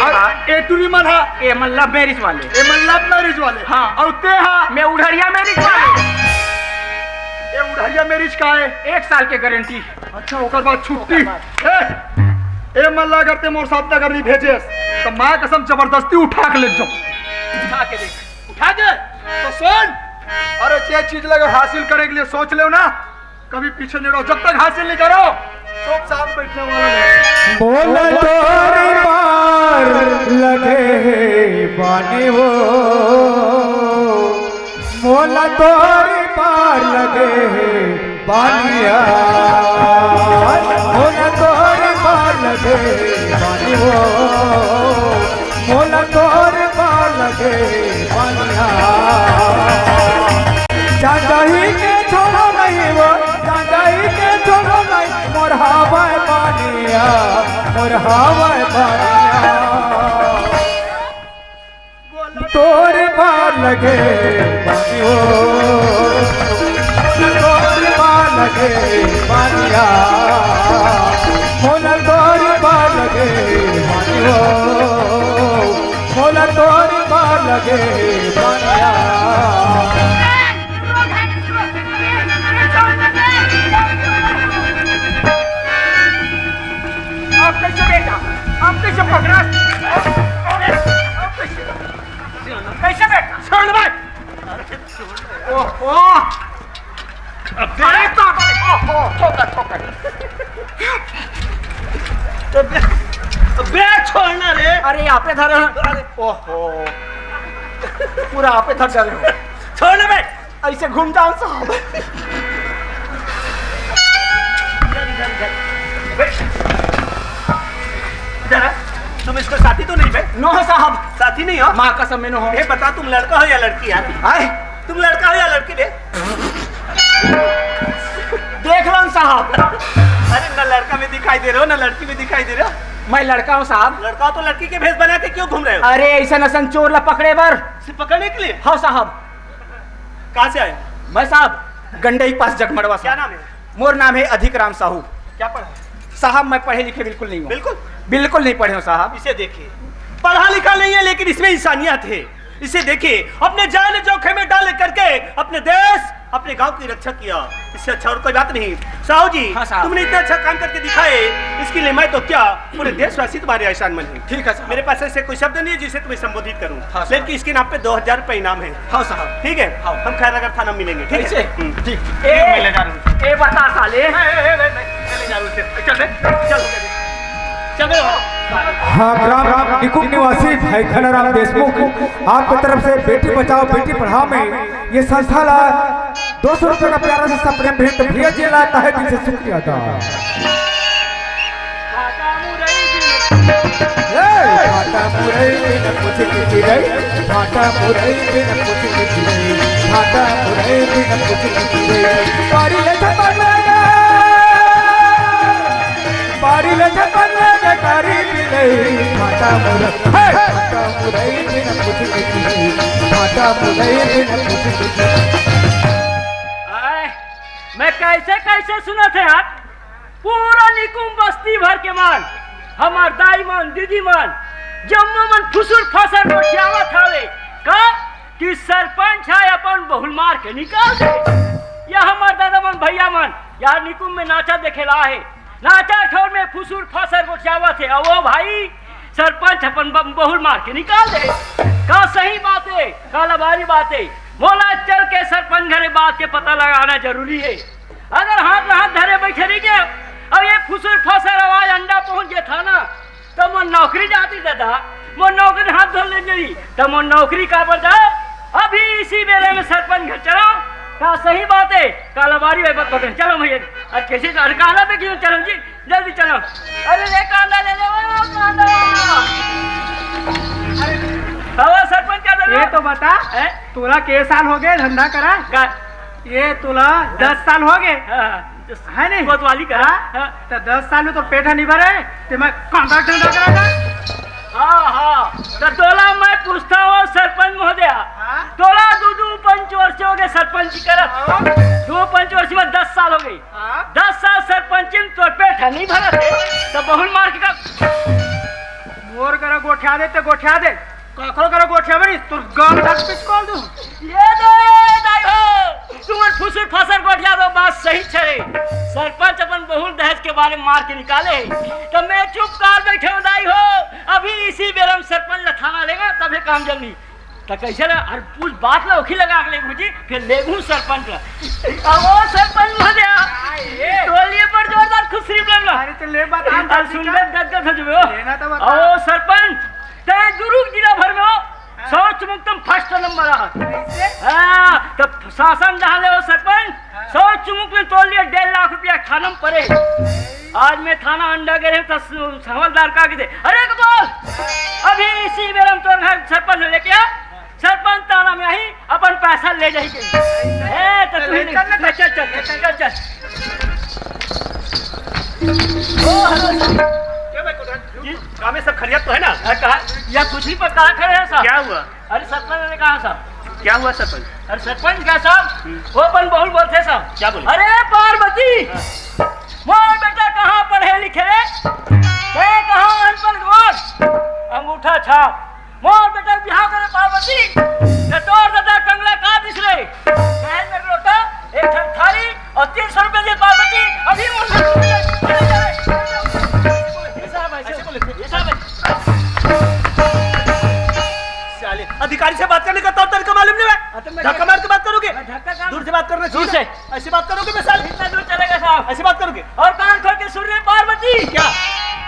और हाँ। ये टूरी मन हा? ये मन love marriage वाले। ये मन love marriage वाले? हाँ। और ते हा? मैं उढ़रिया marriage वाले। ये उढ़रिया marriage का है? एक साल के guarantee। अच्छा, ओकर बाद छुट्टी। ओकर बाद। ए, ए मन ला अगर ते मोर साथ अगर नहीं भेजेस, तो माँ कसम जबरदस्ती उठा के ले जाऊँ। उठा के देख, उठा के। तो सुन, अरे, जे चीज ला अगर हासिल करे के लिए सोच लेव ना, कभी पीछे नहीं रहो, जब तक हासिल नहीं करो, चुपचाप बैठने वाला नहीं। मोला तोर पार लगे हे बानी वो, मोला तोर पार लगे हे बानिया, मोला तोर पार लगे हे बानी वो, मोला तोर पार लगे हे बानिया। चांदही के छोड़ो नहीं वो, चांदही के छोड़ो नहीं, मोर हवय बानिया, मोर हवय बानिया। तोर पार लगे बानी हो, तोर पार लगे बानिया, मोला तोर पार लगे बानी हो, मोला तोर पार लगे बानिया। आप कैसे बेटा? आप कैसे पकड़ा? आप कैसे? कैसे बेटा? छोड़ भाई। ओहो। अबे। अरे बाप रे। ओहो, ठोकर, ठोकर। अबे, अबे छोड़ना रे। अरे, यहाँ पे धरे हैं। अरे, ओहो। पूरा आप पे धर जा रहे हो। छोड़ना बे। ऐसे घूम जाओ साहब। इधर, इधर, इधर। बे, इधर आ। तुम इसको साथी तो नहीं बे? नो साहब। साथी नहीं हो? माँ कसम में नो हो। ये बता, तुम लड़का हो या लड़की यार? आए? तुम लड़का हो या लड़की बे? देख लो साहब। अरे, ना लड़का में दिखाई दे रहे हो, ना लड़की में दिखाई दे रहे हो। मैं लड़का हूँ साहब। लड़का हो तो लड़की के भेष बना के क्यों घूम रहे हो? अरे, ऐसा नसन चोर ला पकड़े बर। सिर्फ पकड़ने के लिए? हाँ साहब। कहाँ से आए? मैं साहब गंडई पास जगमड़वा से। क्या नाम है? मोर नाम है अधिक राम साहू। क्या पढ़ा है? साहब, मैं पढ़े लिखे बिल्कुल नहीं हूँ। बिल्कुल? बिल्कुल नहीं पढ़े हूँ साहब। इसे देखिए, पढ़ा लिखा नहीं है, लेकिन इसमें इंसानियत है। इसे देखिए, अपने जान जोखिम में डाल करके अपने देश, अपने गांव की रक्षा किया। इससे अच्छा और कोई बात नहीं। साहू जी, हाँ साहब। तुमने इतना अच्छा काम करके दिखाए, इसके लिए मैं तो क्या, पूरे देशवासी तुम्हारे एहसानमंद हैं। ठीक है साहब। मेरे पास ऐसे कोई शब्द नहीं है जिसे तुम्हें संबोधित करूं। हाँ साहब। लेकिन इसके नाम पे दो हजार रुपए इनाम है। हाँ साहब। ठीक है? हाँ। हम खैरागढ़ थाना मिलेंगे, ठीक है? ऐसे? हम्म। ठीक। ए, मैं ले जा रहा हूँ। ए, बता साले। मैं, मैं, मैं, मैं, मैं ले जा रहा हूँ उसे। चल बे, चल, चल बे। हाँ, ग्राम निकुंज निवासी भाई घनाराम देशमुख, आपके तरफ से बेटी बचाओ बेटी पढ़ाओ में ये संस्था ला दो सौ रुपये का प्यारा सा सप्रेम भेंट भैया जी ला तहे दिल से शुक्रिया अदा। ए, भाटा मुरई बिन कुछ की चिरई, भाटा मुरई बिन कुछ की चिरई, भाटा मुरई बिन कुछ की चिरई। बारी ले छपन में गे, बारी ले छपन में गे, कारी बिलई, भाटा मुरई, हे, भाटा मुरई बिन कुछ की चिरई, भाटा मुरई बिन कुछ की चिरई। आय, मैं कैसे कैसे सुनत हे यार, पूरा निकुम बस्ती भर के मन, हमर दाई मन, दीदी मन, जम्मो मन फुसुर फसर गोठियावत हवे। का कि सरपंच ह अपन बहुल मार के निकाल दे। या हमर दादा मन, भैया मन, यार निकुम में नाचा देखे ला हे, नाचा ठौर में फुसुर फसर गोठियावत हे। अवो भाई, सरपंच अपन ब-, बहुल मार के निकाल दे। का सही बात हे, का लबारी बात हे? मोला चल के सरपंच घरे बात के पता लगाना जरूरी हे। अगर हाथ ला हाथ धरे बैठे रहिगे, अउ ये फुसुर फसर आवाज अंडा पहुंच गे थाना, त मोर नौकरी जाती दादा, मोर नौकरी हाथ धर ले जाई, त मोर नौकरी काबर जाए? अभी इसी बेले में सरपंच घर चलो, का सही बात हे, का लबारी हे, बात पकड़, चलो भैया, अरे कैसे अरे कहाँ पे क्यों चलो जी, जल्दी चलो। अरे ले कांदा ले ले, ओ कांदा। अरे, हवा सरपंच का ये तो बता, हैं? तोला के साल हो गए धंधा करा? का? ये तोला दस साल हो गए। हाँ, हाँ। है नहीं? कोतवाली करा। हाँ? हाँ। तो दस साल में तो पेट नहीं भरे, ते मैं कांदा धंधा करा था। हाँ, हाँ। तो तोला मैं पूछता हूँ सरपंच महोदय, हाँ? तोला दू दू पंच वर्षों सरपंची करत। हाँ। दो पंच वर्ष में दस साल हो गई। हाँ। दस साल सरपंची में तोर पेट ह नहीं भरत हे, त बहुल मार के का? मोर करा गोठिया दे, ते गोठिया दे। कखरो करा गोठिया बनी, तोर गांव तक पिचकोल दूं। ये दे, दाई हो, तुमन फुसुर फासर गोठिया दो, बात सही छे। सरपंच अपन बहुल दहेज के बारे में मार के निकाले हे, त मैं चुप कर बैठे हूँ, दाई हो। अभी इसी बेरा में सरपंच ला थाना लेगा, तभे काम जमनी। त कैसे ला? अरे, पूछ बात ला ओखी लगा के लेगू जी, फिर लेगू सरपंच ला। अब ओ सरपंच महोदय, हाँ, ये। टोलिए पर जोरदार खुशी मिलल ना। अरे, तो ले बता, अरे, सुन ले, गदगद हो जबे हो। लेना तो बता। अब ओ सरपंच, ते दुर्ग जिला भर में हो, हाँ। शौच मुक्त में first number आ। कैसे? हाँ, तो शासन जहाँ ले हो सरपंच, हाँ। शौच मुक्त में तोर लिए डेढ़ लाख रुपया थाना में पड़े। आज मैं थाना अंडा गे रहे तो सु-, हवलदार का के दे, "अरे इकबाल, अभी इसी बेरा में तोर घर सरपंच लेके आ, सरपंच थाना में आई, अपन पैसा ले जाई के।" ए, तो तू ले, चल, चल, चल, चल, चल, चल। ओ, hello। क्या भाई, कुछ जी? काम में सब खैरियत तो है ना? अरे कहा, या कुछ नहीं, पर कहाँ खड़े हैं साहब? क्या हुआ? अरे सरपंच ने कहा साहब। क्या हुआ सरपंच? अरे सरपंच क्या साहब? हम्म। वो अपन बहुल बोलते साहब। क्या बोले? अरे पार्वती, हाँ। मोर बेटा कहाँ पढ़े लिखे रे? मैं कहाँ अनपढ़ गवार? अंगूठा छाप। मोर बेटा बिहाव करे पार्वती, न तोर दादा कंगला का दिस रे? महल में लोटा, एक ठन थारी, और तीन सौ रुपए दे पार्वती, अभी वो चले जा रे। ये साहब ऐसे बोले थे, ये साहब ऐसे। साले, अधिकारी से बात करने का तौर तरीका मालूम नहीं है? हाँ, तो मैं धक्का मार के बात करोगे? मैं धक्का काम दूर से बात करना दूर चाहिए। से। ऐसी बात करोगे मैं साले? इतना दूर चलेगा साहब। ऐसी बात करोगे? और कान खोल के सुन रहे पार्वती। क्या?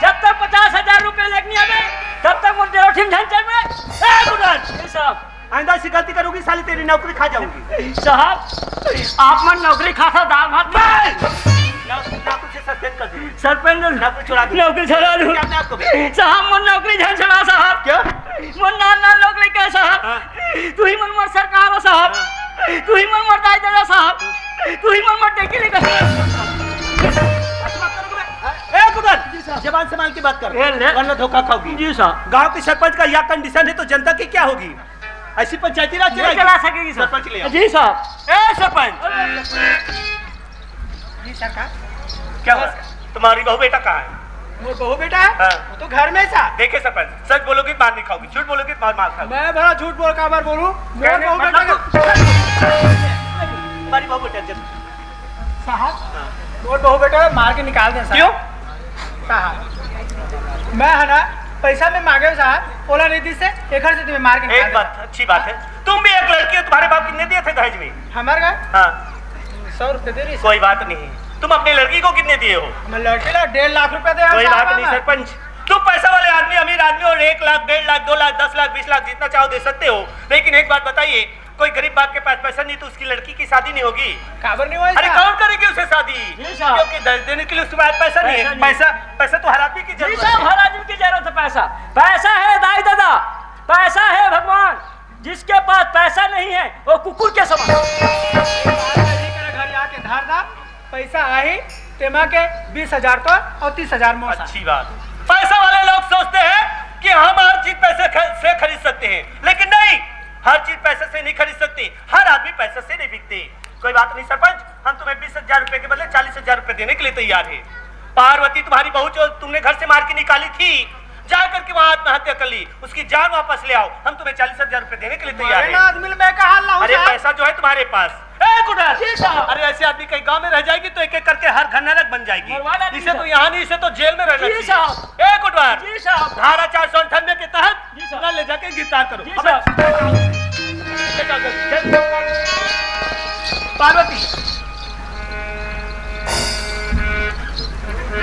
जब तक पचास हजार रुपए लेके नहीं आवे, तब तक मुझे रोटी में झंझट में। ए, गुडन! जी साहब। आइंदा ऐसी गलती करोगी, साली तेरी नौकरी खा जाऊंगी। साहब, आप मन नौकरी खाता, दाल भात नहीं। नौ-, नौकरी से सस्पेंड कर दूंगी। सरपंच नौकरी छुड़ा दूंगी। नौकरी छुड़ा दूंगी। क्या मैं आपको भी? साहब, मन नौकरी झन छुड़ा साहब। क्या? मन नान नान नौकरी का साहब। हाँ। तू ही मन मर सरकार हो साहब। हाँ। तू ही मन मर दाई दादा साहब। तू ही मन मर डेकी लेकर। ए, गुडन, जी साहब। जबान संभाल के बात कर, ए, ले। वरना धोखा खाओगी। जी साहब। गांव के सरपंच का यह कंडीशन है तो जनता की क्या होगी? ऐसी पंचायती राज नहीं चलाएगी? चला सकेगी सर। सरपंच ले आओ। जी साहब। ए सरपंच। जी सरकार। क्या हुआ? तुम्हारी बहू बेटा कहाँ है? मोर बहू बेटा है? हाँ। वो तो घर में सा। देखे सरपंच, सच बोलोगे मार नहीं खाओगी, झूठ बोलोगे मार, मार खाओगी। मैं भला झूठ बोल काबर बोलूं? मोर कहने बहू बेटा मतलब के तुम्हारी बहू बेटा जब साहब, हाँ। मोर बहू बेटा मार के निकाल दे साहब। क्यों? साहब, मैं है ना, पैसा में मांगे साहब, ओला नहीं दी से, एकर से तुम्हें मार के निकाल एक दे। बात, अच्छी बात है। तुम भी एक लड़की हो, तुम्हारे बाप कितने दिए थे दहेज में? हमारे घर? हाँ। सौ रुपये दे रही। कोई बात नहीं। तुम अपने लड़की को कितने दिए हो? मैं लड़की ला डेढ़ लाख रुपया दे कोई बात नहीं सरपंच, तुम पैसा वाले आदमी, अमीर आदमी, और एक लाख, डेढ़ लाख, दो लाख, दस लाख, बीस लाख, जितना चाहो दे सकते हो, लेकिन एक बात बताइए, कोई गरीब बाप के पास पैसा नहीं तो उसकी लड़की की शादी नहीं होगी। काबर नहीं होगी अरे साहब? कौन करेगी उसे शादी? जी साहब। क्योंकि दहेज देने के लिए उसके पास पैसा नहीं है। पैसा नहीं। पैसा, पैसा तो हर आदमी की जी जरूरत साहब, है। हर आदमी की जरूरत है पैसा। पैसा है दाई दादा, पैसा है भगवान। जिसके पास पैसा नहीं है वो कुकुर के समान। घर आके धार दा, पैसा आही, तेमा के बीस हजार तो और तीस हजार मोसा। अच्छी बात। पैसा वाले लोग सोचते हैं कि हम हर चीज पैसे ख-, से खरीद सकते हैं, लेकिन नहीं, हर चीज पैसे से नहीं खरीद सकते, हर आदमी पैसे से नहीं बिकते। कोई बात नहीं सरपंच, हम तुम्हें बीस हजार रुपए के बदले चालीस हजार रुपए देने के लिए तैयार हैं। पार्वती तुम्हारी बहू जो तुमने घर से मार के निकाली थी, जा करके वहाँ आत्महत्या कर ली, उसकी जान वापस ले आओ, हम तुम्हें चालीस हजार रुपए देने के लिए तैयार हैं। आदमी मैं कहाँ लाऊं अरे साहब? पैसा जो है तुम्हारे पास। ए कुठार! जी साहब। अरे ऐसे आदमी कहीं गांव में रह जाएगी तो एक एक करके हर घर नरक बन जाएगी। मरवा डालेंगे इसे तो साहब। यहाँ नहीं, इसे तो जेल में रहना जी चाहिए। साहब। ए कुठार! जी साहब। धारा चार सौ अंठानवे के तहत जी साहब। तुरंत ले जाके गिरफ्तार करो। जी अबे साहब। पार्वती।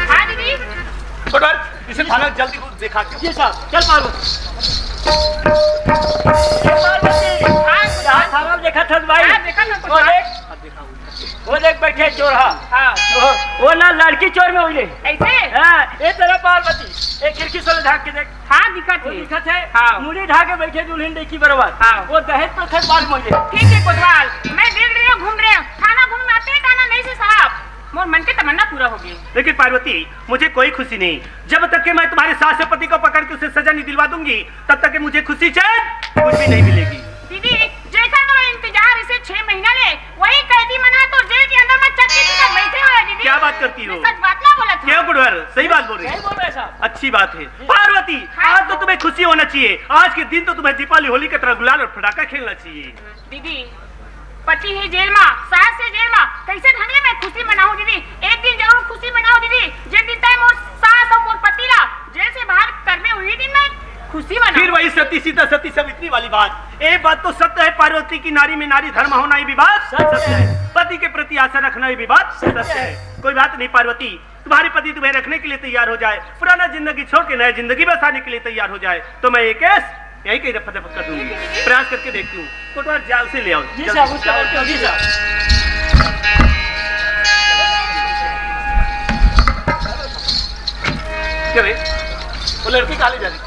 हाँ दीदी। कुठार, इसे थाना जल्दी देखा के। जी साहब, चल पार्वती। ए पार्वती, हाँ। यहाँ थाना देखा था भाई। हाँ, देखा था वो कुठार। देख, वो देख बैठे चोर, हाँ। हाँ। वो, वो ना लड़की चोर में हुई है। ऐसे? हाँ, ए तरह पार्वती, एक खिड़की से झांक के देख। हाँ, दिखत वो है। दिखत है? हाँ। मुड़ी ढा के बैठे दुल्हन देखी बराबर। हाँ। वो दहेज प्रथा के बारे में हुई है। ठीक है कोतवाल, मैं देख रही हूँ, घूम रहे हूँ। थाना घूम में आते हैं, थाना नहीं से साहब। मोर मन के तमन्ना पूरा हो गई। लेकिन पार्वती, मुझे कोई खुशी नहीं, जब तक कि मैं तुम्हारे सास से पति को पकड़ के उसे सजा नहीं दिलवा दूंगी, तब तक कि मुझे खुशी चैन कुछ भी नहीं मिलेगी। दीदी, जेकर तोला इंतजार इसे छह महीना ले वही कैदी मन ह तो जेल के अंदर में चक्की के साथ बैठे हुए हैं, दीदी। क्या बात करती हो? मैं सच बात ना बोलत हूँ। क्या गुड़वर, सही बात बोल रही सही है। बोल रहे साहब। अच्छी बात है। पार्वती, हाँ। आज तो तुम्हें खुशी होना चाहिए। आज के दिन तो तुम्हें दीपावली, होली की तरह गुलाल और फटाका खेलना चाहिए। दीदी, पति हे जेल मा, सास हे जेल मा, कैसे ढंग ले मैं खुशी मनाहूँ दीदी? एक दिन जरूर खुशी मनाहूँ दीदी, जिस दिन तय मोर सास और मोर पति ला जेल से बाहर करबे, उही दिन मैं खुशी मनाहूँ। फिर वही सती सीता सती सावित्री वाली बात। एक बात तो सत्य है पार्वती की, नारी में नारी धर्म होना ही विवाद सत्य है। पति के प्रति आशा रखना ही विवाद सत्य है। कोई बात नहीं पार्वती, तुम्हारे पति तुम्हें रखने के लिए तैयार हो जाए, पुराना जिंदगी छोड़ के नया जिंदगी बसाने के लिए तैयार हो जाए, तो मैं ये केस यहीं कहीं दफा दफा कर दूंगी। प्रयास करके देखती हूँ, कोटवार जाल से ले आओ। जी जल्दी। साहब, उसको लेके आओ, जी साहब। क्या रे? वो लड़की कहाँ ले जा रही?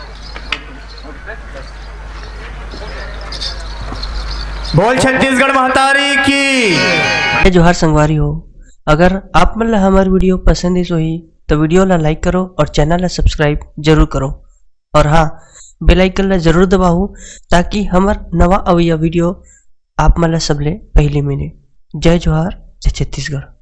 बोल छत्तीसगढ़ महतारी की। जय जोहार संगवारी हो, अगर आप मन ला हमर वीडियो पसंद आइस होही तो वीडियो ला लाइक करो और चैनल ला सब्सक्राइब जरूर करो। और हाँ, बेल आइकन ला जरूर दबाओ ताकि हमर नवा अवइया वीडियो आप मन ला सबले पहले मिले। जय जोहार, जय छत्तीसगढ़।